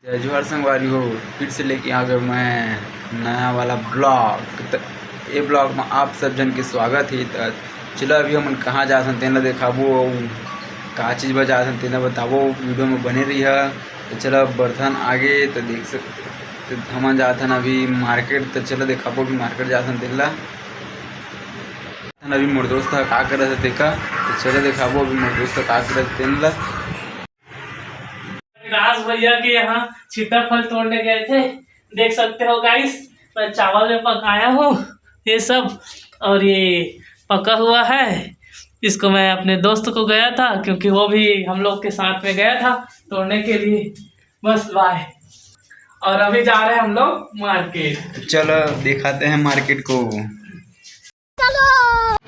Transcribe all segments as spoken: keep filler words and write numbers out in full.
जय जोहार संगवारी हो, फिर से लेके आ गए मैं नया वाला ब्लॉग। त ये ब्लॉग में आप सब जन के स्वागत है। त चलो अभी हमन कहाँ जात हन तेन ला देखाबो, अउ का चीज बर जात हन तेन ला बताबो, वीडियो में बने रहिहा। त चलो बढ़थन आगे। त देख सक त हमन जात हन अभी मार्केट। त चलो देखाबो अभी मार्केट जात हन तेन ला। अभी मोर दोस्त ह का करत हे तेका। त चलो देखाबो अभी मोर दोस्त ह का करत हे तेन ला। राज भैया के यहाँ सीताफल तोड़ने गए थे। देख सकते हो गाइस, मैं चावल में पकाया हूँ ये सब, और ये पका हुआ है। इसको मैं अपने दोस्त को गया था, क्योंकि वो भी हम लोग के साथ में गया था तोड़ने के लिए। बस बाय। और अभी जा रहे हैं हम लोग मार्केट। तो चलो दिखाते हैं मार्केट को।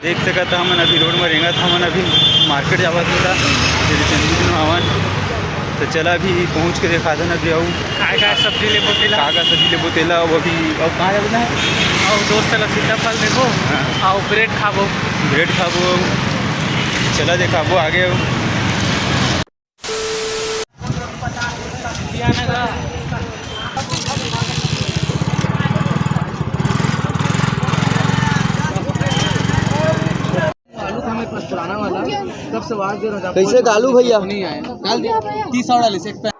देख सकत ह, हमन अभी रोड म रेंगत हवन, अभी मार्केट जावत हवन, तेरे चंदू दिन हवन। तो चला अभी पहुँच के देखाथन अभी अउ काय काय सब्जी लेबो तेला। का का सब्जी लेबो तेला, वो अभी अउ कहाँ जाबो ना? अउ दोस्त ला सीताफल देबो, हाँ। अउ ब्रेड खाबो। ब्रेड खाबो, चला देखाबो आगे। आलू था मेरे पास पुराना वाला, तब से आवाज दे रहा हूँ, कैसे का आलू भैया? नहीं आया, डाल दिया, तीस और डाले, एक पैक।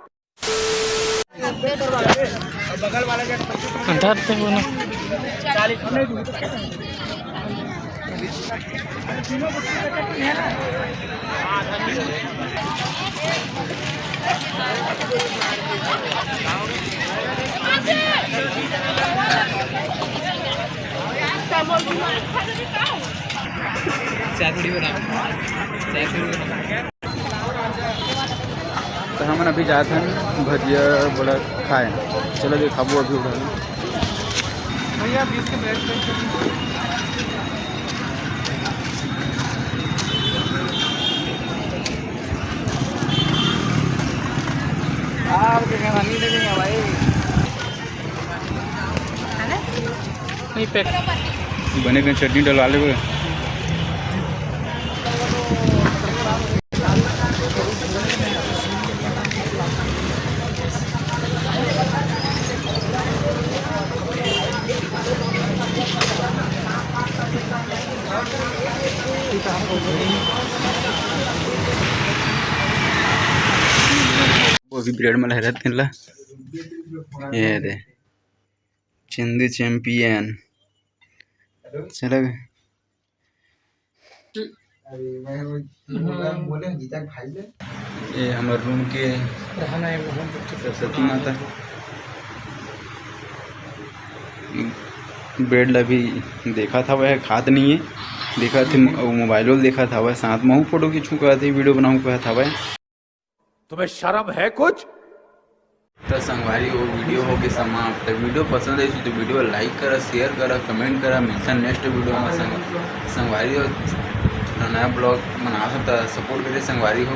धरते हो ना। चाय थोड़ी बना, चाय थोड़ी बना। तो हमन अभी जात हन भजिया बड़ा खाए। चलो देखाबो अभी उधर। भैया, बीस के ब्रेड प्लेट कर दीजिए। आप के खाना नहीं देंगे भाई। नहीं पैक। बने के चटनी डलवा लेबे। वो भी ब्रेड में लहरत तेन ला। ये दे। चंदू चैंपियन। चलो। अरे, मैं वो बोला, बोले जीजा के भाई ले। ये हमर रूम के रहना है वो हम लोग के। सरस्वती माता। ब्रेड ला भी देखत हवय, खात नहीं है, देखत हे, मो-, मोबाइलो ल देखत हवय, साथ म हूँ फोटो खींचहूँ कहत हे, वीडियो बनाहूँ कहत हवय। तुम्हें शर्म है कुछ? तो संगवारी हो, वीडियो हो के समाप्त। तो वीडियो पसंद आई तो वीडियो like करा, share करा, comment करा। मिलता next वीडियो में संग-, संगवारी हो, नया ब्लॉग बना सकता, सपोर्ट करे संगवारी हो।